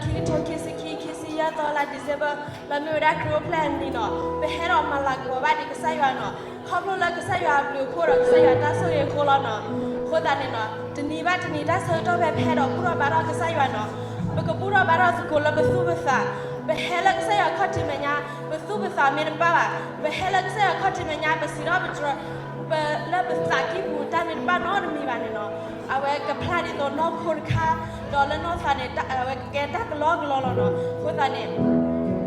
ခံကထိခံဆံခံ ခံဆံယဲၢ်သီလါ December လၢမ့ၢ်ဝဲဒၣ်ခရံာ်အိၣ်ဖျဲၣ်အနံၤနီၤ, ပဟဲဒီးမၤလၤကပီၤဘၣ်ဒံးကစၢ်ယွၤနီၤ, ခီဖျိလၢကစၢ်ယွၤအဘျုးအဖှိၣ်ဒီး ကစၢ်ယွၤတၢ်ဆိၣ်ဂ့ၤအဃိလီၤနီၤ. အဃိသတးန့ၣ်နီၤ, တနံၤဘၣ်တနံၤ တၢ်ဆၢကတီၢ်ဖဲ ပဟဲဒီးဘူၣ်ထီၣ်ဘါထီၣ်ကစၢ်ယွၤနီၤ, ပကဘူၣ်ထီၣ်ဘါထီၣ်သကိးလၢပသူၣ်ပသး, ပဟဲလၢကစၢ်ယွၤခီၣ်ထံးမဲာ်ညါ, ပသူၣ်ပသးမ့ၢ်တဘၣ်ဘၣ်, ပဟဲလၢကစၢ်ယွၤခီၣ်ထံးမဲာ်ညါ ပစံးထီၣ်ပတြၢၤ ပလၢပသးကံၢ်ပူၤတၢ်မ့ၢ်တဘၣ်နီတမံၤဘၣ်န့ၣ်နီၤ, အဝဲကဖျါဒ်သိးနီၢ်ခိတခါ, ဒီးလၢနီၢ်သးန့ၣ် အဝဲကကဲတၢ်ကလီကလီလီၤနီၤ. အဃိသတးန့ၣ်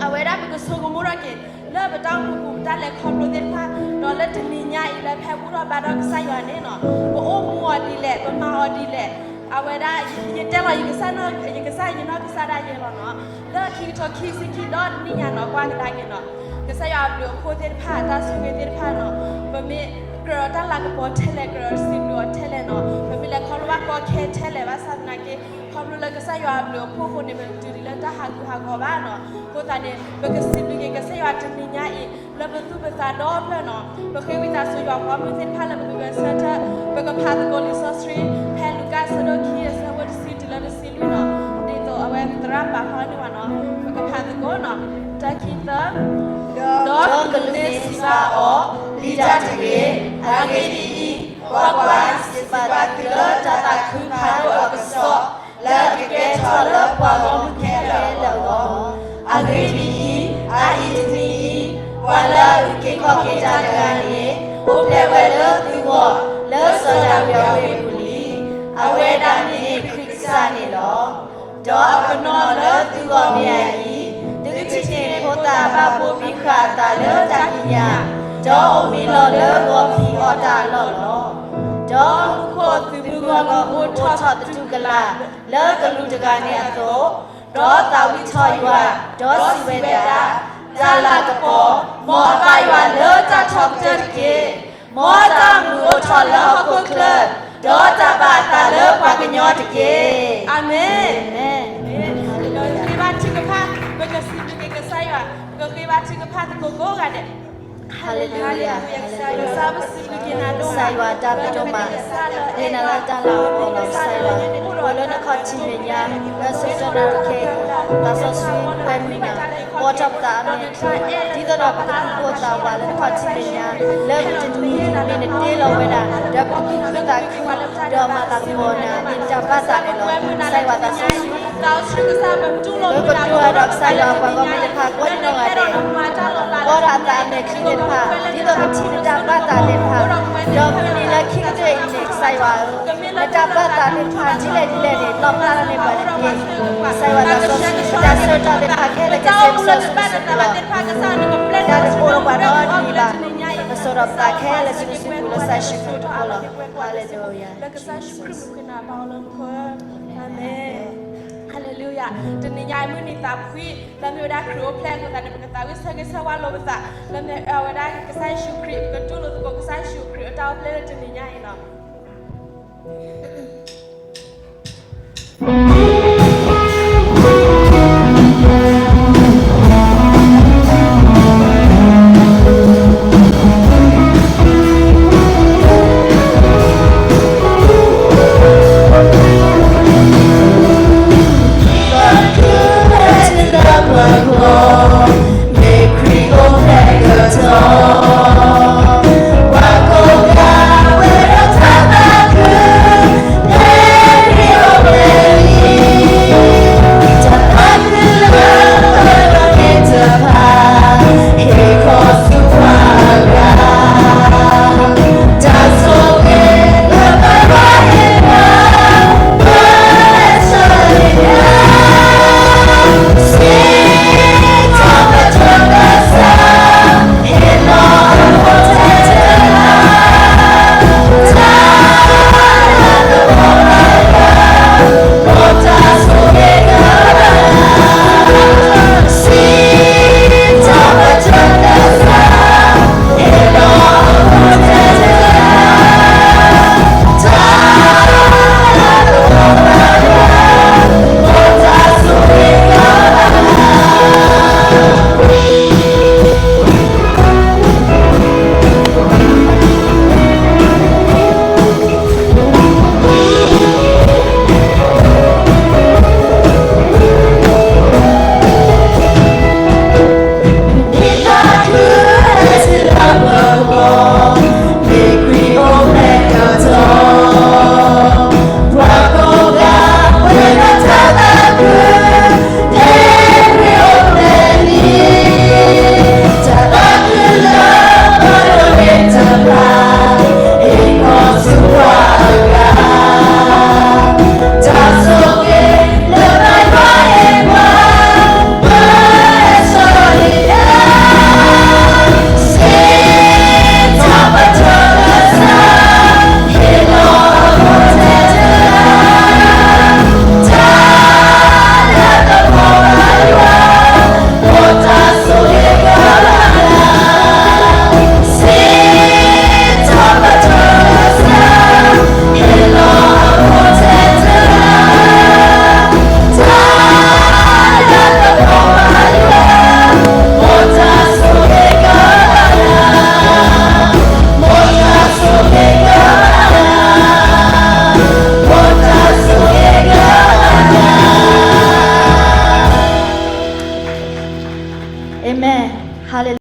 အဝဲဒၣ်ပကဆိကမိၣ်ထီၣ်က့ၤ လၢပတၢ်အိၣ်မူပူၤ ပတၢ်လဲၤခီဖျိသ့ၣ်တဖၣ်, ဒီးလၢတနံၤညါအံၤလၢဖဲဘူၣ်ထီၣ်ဘါထီၣ်ကစၢ်ယွၤန့ၣ်နီၤ, ပအိၣ်မူအီၤဒ်လဲၣ်, ပမၤအီၤဒ်လဲၣ်, အဝဲဒၣ် ယတဲလီၤ ယကစၢ်ယနီၢ်ကစၢ်ဒၣ်ယဲလီၤနီၤ, လၢခံကထိခံဆံခံဒီတနံၣ်ညါနီၤ ကွၢ်ကဒါက့ၤနီၤ, ကစၢ်ယွၤအဘျုးအဖှိၣ်သ့ၣ်တဖၣ် တၢ်ဆိၣ်ဂ့ၤသ့ၣ်တဖၣ်နီၤ, ပမ့ၢ်ကြၢးဒီးတၢ်လၤကပီၤထဲလဲၣ်, ကြၢးဒီးစံးဘျုးအီၤထဲလဲၣ်နီၤ, ပမ့ၢ်လဲၤခီဖျိဘၣ်ကီခဲထဲလဲၣ် ဘၣ်ဆၣ်သနာ်က့ ခီဖျိလၢကစၢ်ယွၤအဘျုးအဖှိၣ်အဃိန့ၣ် ပတတုၤဒံးလၢတၢ်ဟးဂူာ်ဟးဂီၤဘၣ်နီၤ. အဃိသတးန့ၣ် ပကစံးဘျုးက့ၤကစၢ်ယွၤတနံၤညါအံၤ လၢပသူၣ်ပသးဒီဖျၢၣ်နီၤ, ပဃ့ဝံသးစူၤယွၤပှၤမုၣ်သ့ၣ်တဖၣ်လၢပကဂဲၤဆၢထၢၣ်, ပကဖးသကိးလံာ်စီဆှံ ဖဲလူၤကၣ်အဆၢဒိၣ်ခံ အဆၢဖိတဆံတုၤလၢတဆံလွံၢ်နီၤ, ဒ်သိးအဝဲသရၣ်ပာ်ဖျါန့ၢ်ဝဲနီၤ, ပကဖးသကိးနီၤ, တၢ ခံ သၢ, ဒီးကလူးန့ၣ်စံးဘၣ်အီၤ, ပျံၤတၢ်တဂ့ၤ, အဂ့ၢ်ဒ်အံၤ, ကွၢ်ကွၢ်, ယစံးဘၣ်သုလၢတၤသၣ်ခုဖးဒိၣ်အကစီၣ် လၢအကကဲထီၣ်လၢပှၤဂီၢ်မုၢ်ခဲလၢာ်အဂီၢ်, အဂ့ၢ်ဒ်အံၤ, အအံၤတနံၤအံၤ, ပှၤလၢအအုၣ်က့ၤခီၣ်က့ၤတၢ်တဂၤန့ၣ် အိၣ်ဖျဲၣ်ဝဲလၢသုဂီၢ် လၢစီၤဒၤဝံးအဝ့ၢ်အပူၤလံ. အဝဲဒၣ်န့ၣ်ခရံာ်ကစၢ်န့ၣ်လီၤ. ဒီးအပနီၣ်လၢသုဂီၢ်မ့ၢ်အအံၤ, သုကထံၣ်န့ၢ်ဖိသၣ်အဘၣ်ဘိမံဃာ်အသးလၢတၢ်ကံးညာ်, ဒီးအိၣ်မံလီၤလၢဂီၤဖံးအီၣ်တၢ်အလီၢ်လီၤ. ဒီးမူခိၣ်သုးမုၢ်ဂီၢ်ဂီၢ်အိၣ်ထီၣ်သတူၢ်ကလာ် လၢကလူးတဂၤန့ၣ်အသိး, ဒီးသးဝံၣ်ထီၣ်ယွၤ, ဒီးစံးဝဲဒၣ်, တၢ်လၤကပီၤ, မ်အဘၣ်ယွၤလၢတၢ်ထီကတၢၢ်တက့ၢ်. မ်တၢ်မုာ်အိၣ်ထီၣ်လၢဟီၣ်ခိၣ်ချၢ, ဒီးတၢ်ဘၣ်အသးလၢပှၤကညီတက့ၢ်. အၤမ့ၣ်. ပကဃ့ဘါထုကဖၣ်, ပကစံးဘျုးက့ၤကစၢ်ယွၤ, ပကဃ့ဘါထုကဖၣ်သကိးကိးဂၤဒဲး. ဟါလ့လူယၤ, ဟါလ့လူယၤ, ကစၢ်ယွၤတၢ်ပဒိၣ်မး, ဃ့နၤလၢတၢ်လၤကပီၤလီၤကစၢ်ယွၤ, ပှၤလၢနခီၣ်ထံးမဲာ်ညါ, လၢစိၤစီနၤရခဲအံၤ, သးစီဆှံကွဲမုာ်နၤ, ဘှီထီၣ်ပသးအမဲာ်ချံ, ဒ်သိးဒီးပကသူၣ်ကိၢ်သးဂီၤလၢနခီၣ်ထံးမဲာ်ညါ, လၢမုၢ်တနံၤမ့ၢ်နတ့လီၤဝဲဒၣ်, ဒီးပကသူၣ်ခုသးခု, ဒီးမၤလၤကပီၤနၤ, မ့ၢ်နတၢ်ဘၣ်သးန့ၣ်လီၤ. ကစၢ်ယွၤသးစီဆှံ ပကတိၤဒီးကစၢ်ယွၤပှၤဂီၢ်မုၢ်သ့ၣ်တဖၣ်ကိးနီၢ်ဂၤဒဲး, ဘှီထီၣ်အသးအမဲာ်ချံသ့ၣ်တဖၣ်, ဒ်သိးကထံၣ်နတၢ်ဘၣ်သးသ့ၣ်တဖၣ်, ဒီးမုၢ်နံၤလၢခံကတၢၢ်အံၤန့ၣ် ကစၢ်ယွၤဧၢ, နတၢ်ဘၣ်သးသ့ၣ်တဖၣ် ဒ်လဲၣ်ဒ်လဲၣ်န့ၣ် လီၣ်ဖျါထီၣ်န့ၢ်ပှၤန့ၣ်တက့ၢ်. ကစၢ်ယွၤသးစီဆှံ ပတၢ်ဆၢကတီၢ်သ့ၣ်တဖၣ်ခဲလၢာ်ကစဲးဆၢဆူနစုပူၤလီၤ. တၢ်တအိၣ်လၢပှၤနီတမံၤဘၣ်, ပစိာ်ဒီးပသးခဲလၢာ်ဆူနစုပူၤလၢကစၢ်ယ့ၣ်ၡူးခရံာ်အမံၤအဃိလီၤ. ဟါလ့လူယၤ. လၢကစၢ်ယ့ၣ်ၡူးခရံာ်အမံၤဃ့နၤဘၣ်အီၤလၢမူခိၣ်, အၤမ့ၣ်. ဟါလ့လူယၤ. တနံၤညါအံၤမုၢ်နံၤသးဖှံ, လၢမ့ၢ်ဝဲဒၣ်ခရံာ်အိၣ်ဖျဲၣ်အဃိသတးန့ၣ် ပကသးဝံၣ်ဆၢဂ့ၤဆၢဝါလိာ်ပသး, လၢမ့ၢ်အဝဲဒၣ်ကစၢ်ယ့ၣ်ၡူးခရံာ်, ပကတူၢ်လိာ်သကိးကစၢ်ယ့ၣ်ၡူးခရံာ်အတၢ်အိၣ်ဖျဲၣ်လၢတနံၤညါအံၤလီၤ.